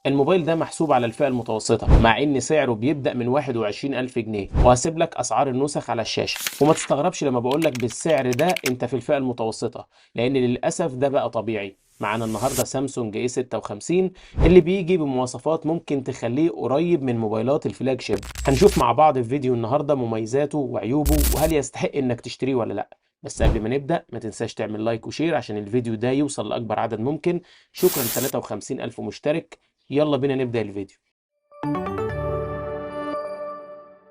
الموبايل ده محسوب على الفئة المتوسطة، مع ان سعره بيبدأ من 21,000 جنيه، وهسيب لك اسعار النسخ على الشاشة. وما تستغربش لما بقول لك بالسعر ده انت في الفئة المتوسطة، لان للأسف ده بقى طبيعي. معانا النهارده سامسونج A 56 اللي بيجي بمواصفات ممكن تخليه قريب من موبايلات ال flagship. هنشوف مع بعض في فيديو النهارده مميزاته وعيوبه وهل يستحق انك تشتريه ولا لا. بس قبل ما نبدأ ما تنساش تعمل like و share عشان الفيديو ده يوصل لأكبر عدد ممكن. شكرا 53 ألف مشترك. يلا بينا نبدأ الفيديو.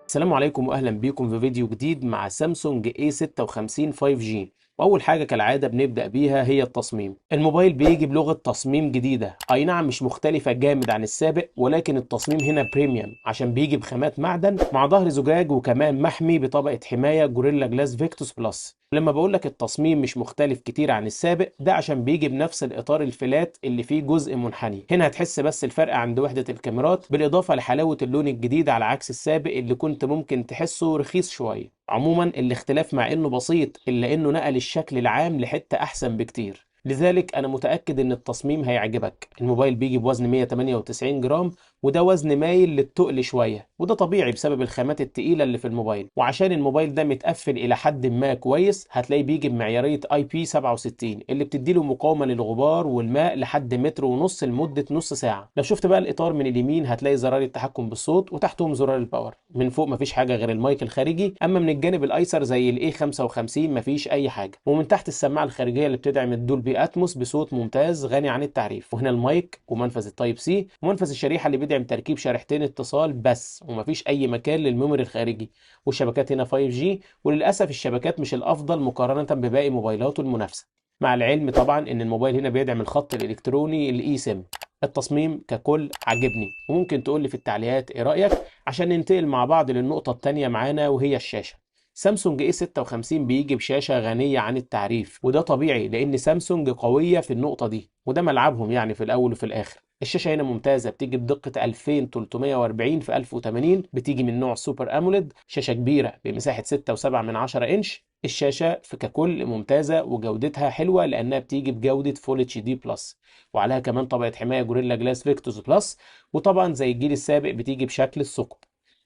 السلام عليكم واهلا بيكم في فيديو جديد مع سامسونج A 56 5G. واول حاجة كالعادة بنبدأ بيها هي التصميم. الموبايل بيجي بلغة تصميم جديدة، اي نعم مش مختلفة جامد عن السابق، ولكن التصميم هنا premium عشان بيجي بخامات معدن مع ظهر زجاج، وكمان محمي بطبقة حماية Gorilla Glass Victus Plus. لما بقولك التصميم مش مختلف كتير عن السابق، ده عشان بيجي بنفس الاطار ال flat اللي فيه جزء منحني. هنا هتحس بس الفرق عند وحدة الكاميرات، بالاضافة لحلاوة اللون الجديد على عكس السابق اللي كنت ممكن تحسه رخيص شوية. عموما الاختلاف مع انه بسيط الا انه نقل الشكل العام لحتة احسن بكتير، لذلك انا متأكد ان التصميم هيعجبك. الموبايل بيجي بوزن 198 جرام، وده وزن مايل للتقل شوية، وده طبيعي بسبب الخامات التقيلة اللي في الموبايل. وعشان الموبايل ده متقفل الى حد ما كويس، هتلاقيه بيجي بمعيارية IP 67 اللي بتديله مقاومة للغبار والماء لحد 1.5 متر لمدة نص ساعة. لو شفت بقى الاطار من اليمين هتلاقي زرار التحكم بالصوت وتحتهم زرار ال power. من فوق مفيش حاجة غير المايك الخارجي، اما من الجانب الايسر زي ال A 55 مفيش اي حاجة. ومن تحت السماعة الخارجية اللي بتدعم ال Dolby Atmos بصوت ممتاز غني عن التعريف. وهنا المايك ومنفذ ال Type C ومنفذ الشريحة اللي بيدعم تركيب شريحتين اتصال بس، ومفيش اي مكان لل memory الخارجي. والشبكات هنا 5G، وللاسف الشبكات مش الافضل مقارنة بباقي موبايلاته المنافسة، مع العلم طبعا ان الموبايل هنا بيدعم الخط الالكتروني ال eSIM. التصميم ككل عجبني، وممكن تقول لي في التعليقات ايه رايك عشان ننتقل مع بعض للنقطة الثانية معانا وهي الشاشة. سامسونج A 56 بيجي بشاشة غنية عن التعريف، وده طبيعي لأن سامسونج قوية في النقطة دي، وده ملعبهم يعني في الأول وفي الآخر. الشاشة هنا ممتازة، بتيجي بدقة 2340 في 1080، بتيجي من نوع Super AMOLED، شاشة كبيرة بمساحة 6.7 إنش. الشاشة في ككل ممتازة وجودتها حلوة لأنها بتيجي بجودة Full HD Plus، وعليها كمان طبقة حماية Gorilla Glass Victus Plus، وطبعا زي الجيل السابق بتيجي بشكل الثقب.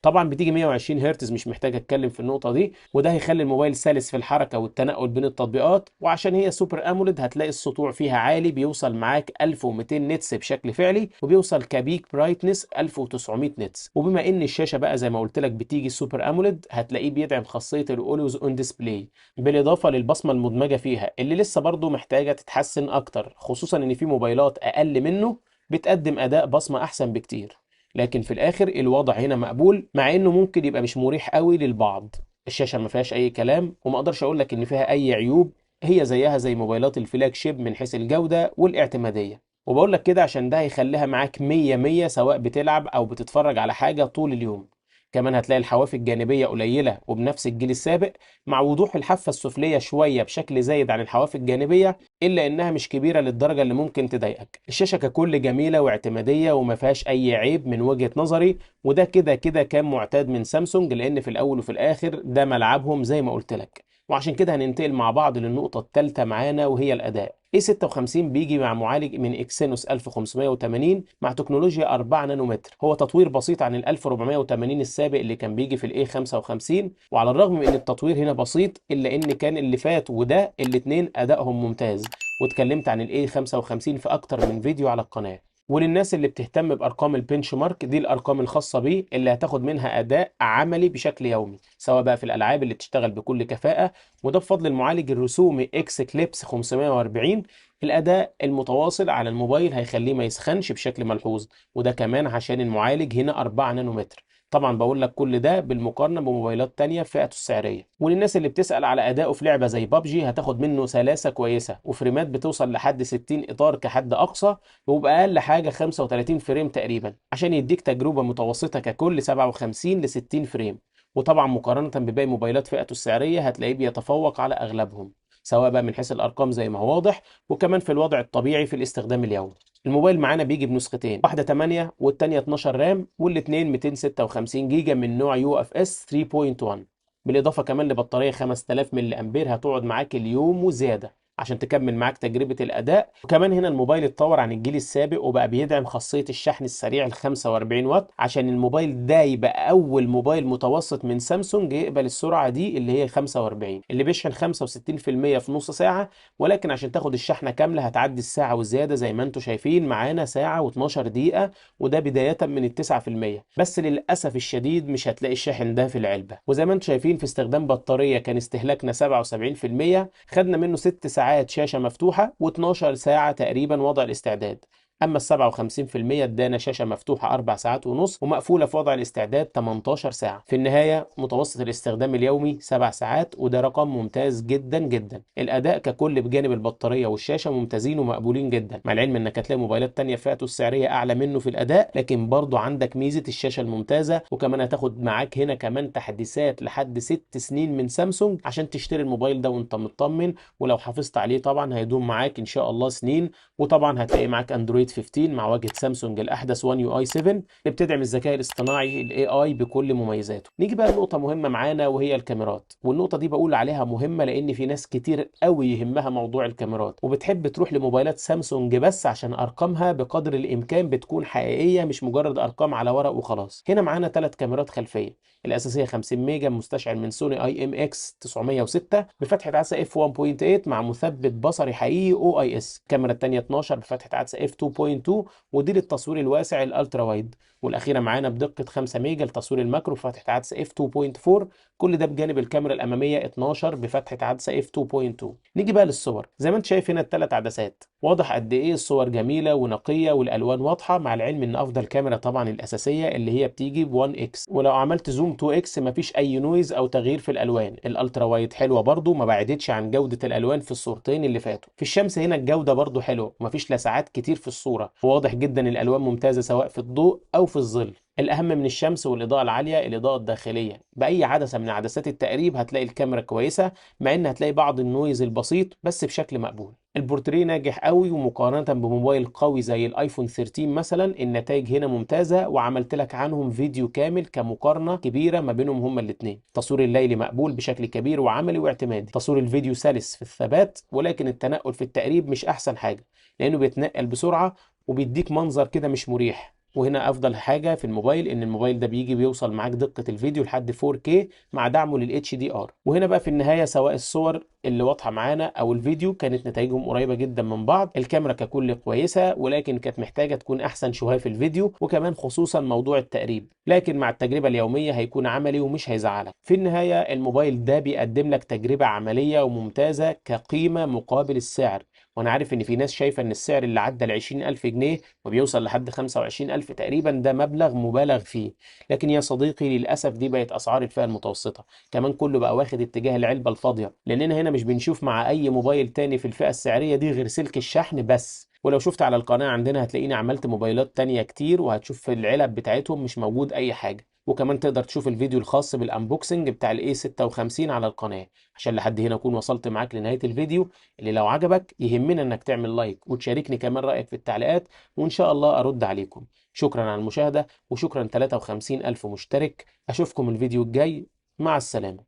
طبعا بتيجي 120 هرتز، مش محتاج اتكلم في النقطة دي، وده هيخلي الموبايل سلس في الحركة والتنقل بين التطبيقات. وعشان هي Super AMOLED هتلاقي السطوع فيها عالي، بيوصل معاك 1200 nits بشكل فعلي، وبيوصل ك peak brightness 1900 nits. وبما ان الشاشة بقى زي ما قلت لك بتيجي Super AMOLED، هتلاقيه بيدعم خاصية ال Always On Display، بالاضافة للبصمه المدمجه فيها اللي لسه برضو محتاجه تتحسن اكتر، خصوصا ان في موبايلات اقل منه بتقدم اداء بصمة احسن بكتير. لكن في الاخر الوضع هنا مقبول، مع انه ممكن يبقى مش مريح قوي للبعض. الشاشة ما فيهاش اي كلام، وما اقدرش اقول لك ان فيها اي عيوب، هي زيها زي موبايلات ال flagship من حيث الجودة والاعتماديه. وبقول لك كده عشان ده هيخليها معاك 100 100 سواء بتلعب او بتتفرج على حاجة طول اليوم. كمان هتلاقي الحواف الجانبية قليلة وبنفس الجيل السابق، مع وضوح الحافة السفلية شوية بشكل زايد عن الحواف الجانبية، إلا إنها مش كبيرة للدرجة اللي ممكن تضايقك. الشاشة ككل جميلة واعتمادية وما فيهاش أي عيب من وجهة نظري، وده كده كده كان معتاد من سامسونج، لأن في الأول وفي الآخر ده ملعبهم زي ما قلت لك. وعشان كده هننتقل مع بعض للنقطة الثالثة معانا وهي الأداء. A 56 بيجي مع معالج من Exynos 1580 مع تكنولوجيا 4 نانومتر، هو تطوير بسيط عن ال 1480 السابق اللي كان بيجي في ال A 55. وعلى الرغم من ان التطوير هنا بسيط، الا ان كان اللي فات وده الاتنين ادائهم ممتاز، واتكلمت عن ال A 55 في اكتر من فيديو على القناة. وللناس اللي بتهتم بارقام ال benchmark، دي الارقام الخاصة بيه اللي هتاخد منها اداء عملي بشكل يومي، سواء بقى في الالعاب اللي بتشتغل بكل كفاءة، وده بفضل المعالج الرسومي Xclipse 540. الاداء المتواصل على الموبايل هيخليه ما يسخنش بشكل ملحوظ، وده كمان عشان المعالج هنا 4 نانومتر. طبعا بقول لك كل ده بالمقارنة بموبايلات تانية في فئته السعرية. وللناس اللي بتسال على ادائه في لعبه زي بابجي، هتاخد منه سلاسة كويسة وفريمات بتوصل لحد 60 اطار كحد اقصى، وباقل حاجة 35 frame تقريبا، عشان يديك تجربه متوسطه ككل 57 ل 60 frame. وطبعا مقارنة بباقي موبايلات فئته السعرية هتلاقيه بيتفوق على اغلبهم، سواء بقى من حيث الارقام زي ما هو واضح، وكمان في الوضع الطبيعي في الاستخدام اليومي. الموبايل معانا بيجي بنسختين، واحدة 8 والتانية 12 RAM، والاثنين 256 جيجا من نوع UFS 3.1، بالاضافة كمان لبطاريه 5000 ملي امبير هتقعد معاك اليوم وزيادة. عشان تكمل معاك تجربة الأداء. وكمان هنا الموبايل اتطور عن الجيل السابق وبقى بيدعم خاصية الشحن السريع ال 45 واط، عشان الموبايل ده يبقى أول موبايل متوسط من سامسونج يقبل السرعة دي اللي هي 45، اللي بيشحن 65% في نص ساعة. ولكن عشان تاخد الشحنة كاملة هتعدي الساعة وزيادة، زي ما انتم شايفين معانا ساعة و12 دقيقة، وده بداية من 9%. بس للأسف الشديد مش هتلاقي الشاحن ده في العلبة. وزي ما انتم شايفين في استخدام بطارية كان استهلاكنا 77%، خدنا منه 6 ساعات شاشة مفتوحة و12 ساعة تقريبا وضع الاستعداد. اما ال 57% ادانا شاشة مفتوحة 4 ساعات ونص ومقفوله في وضع الاستعداد 18 ساعة. في النهاية متوسط الاستخدام اليومي 7 ساعات، وده رقم ممتاز جدا جدا. الاداء ككل بجانب البطارية والشاشه ممتازين ومقبولين جدا، مع العلم انك هتلاقي موبايلات تانية فئته السعرية اعلى منه في الاداء، لكن برضو عندك ميزة الشاشة الممتازة. وكمان هتاخد معاك هنا كمان تحديثات لحد 6 سنين من سامسونج عشان تشتري الموبايل ده وانت مطمن، ولو حافظت عليه طبعا هيدوم معاك ان شاء الله سنين. وطبعا هتلاقي معاك اندرويد 15 مع واجهة سامسونج الأحدث 1 UI 7 اللي بتدعم الذكاء الاصطناعي ال AI بكل مميزاته. نيجي بقى لنقطة مهمة معانا وهي الكاميرات، والنقطة دي بقول عليها مهمة لأن في ناس كتير قوي يهمها موضوع الكاميرات وبتحب تروح لموبايلات سامسونج بس عشان أرقامها بقدر الإمكان بتكون حقيقية، مش مجرد أرقام على ورق وخلاص. هنا معانا 3 كاميرات خلفية، الأساسية 50 ميجا مستشعر من سوني IMX 906 بفتحة عدسة F 1.8 مع مثبت بصري حقيقي OIS. الكاميرا الثانية 12 بفتحة عدسة F 2.2 ودي للتصوير الواسع ال ultra wide. والاخيرة معانا بدقة 5 ميجا لتصوير ال macro بفتحه عدسة F 2.4، كل ده بجانب الكاميرا الامامية 12 بفتحه عدسة F 2.2. نيجي بقى للصور، زي ما انت شايف هنا الثلاث عدسات، واضح قد ايه الصور جميلة ونقيه والالوان واضحة، مع العلم ان افضل كاميرا طبعا الاساسية اللي هي بتيجي ب 1 X، ولو عملت zoom 2 X مفيش اي noise او تغيير في الالوان. ال ultra wide حلوة برده، ما بعدتش عن جوده الالوان في الصورتين اللي فاتوا. في الشمس هنا الجودة برده حلوة ومفيش لسعات كتير في الصورة، وواضح جدا الالوان ممتازة سواء في الضوء او في الظل. الاهم من الشمس والاضاءة العالية الاضاءة الداخلية، باي عدسة من عدسات التقريب هتلاقي الكاميرا كويسة، مع ان هتلاقي بعض ال noise البسيط بس بشكل مقبول. البورتريه ناجح قوي، ومقارنة بموبايل قوي زي الايفون 13 مثلا النتائج هنا ممتازة، وعملت لك عنهم فيديو كامل كمقارنه كبيرة ما بينهم هما الاثنين. تصوير الليلي مقبول بشكل كبير وعملي واعتمادي، تصوير الفيديو سلس في الثبات، ولكن التنقل في التقريب مش احسن حاجة لانه بيتنقل بسرعة وبيديك منظر كده مش مريح. وهنا افضل حاجة في الموبايل ان الموبايل ده بيجي بيوصل معاك دقه الفيديو لحد 4K مع دعمه لل HDR. وهنا بقى في النهاية سواء الصور اللي واضحة معانا او الفيديو كانت نتائجهم قريبه جدا من بعض. الكاميرا ككل كويسة، ولكن كانت محتاجه تكون احسن شوية في الفيديو، وكمان خصوصا موضوع التقريب، لكن مع التجربة اليومية هيكون عملي ومش هيزعلك. في النهاية الموبايل ده بيقدم لك تجربه عملية وممتازة كقيمه مقابل السعر. وانا عارف ان في ناس شايفه ان السعر اللي عدى ال 20,000 جنيه وبيوصل لحد 25,000 تقريبا ده مبلغ مبالغ فيه، لكن يا صديقي للاسف دي بقت اسعار الفئة المتوسطة. كمان كله بقى واخد اتجاه العلبة الفاضيه، لاننا هنا مش بنشوف مع اي موبايل تاني في الفئة السعرية دي غير سلك الشحن بس. ولو شفت على القناة عندنا هتلاقيني عملت موبايلات تانية كتير، وهتشوف في العلب بتاعتهم مش موجود اي حاجة. وكمان تقدر تشوف الفيديو الخاص بال unboxing بتاع ال A 56 على القناة. عشان لحد هنا اكون وصلت معاك لنهاية الفيديو، اللي لو عجبك يهمنا انك تعمل like وتشاركني كمان رايك في التعليقات، وان شاء الله ارد عليكم. شكرا على المشاهدة، وشكرا 53,000 مشترك. اشوفكم الفيديو الجاي، مع السلامة.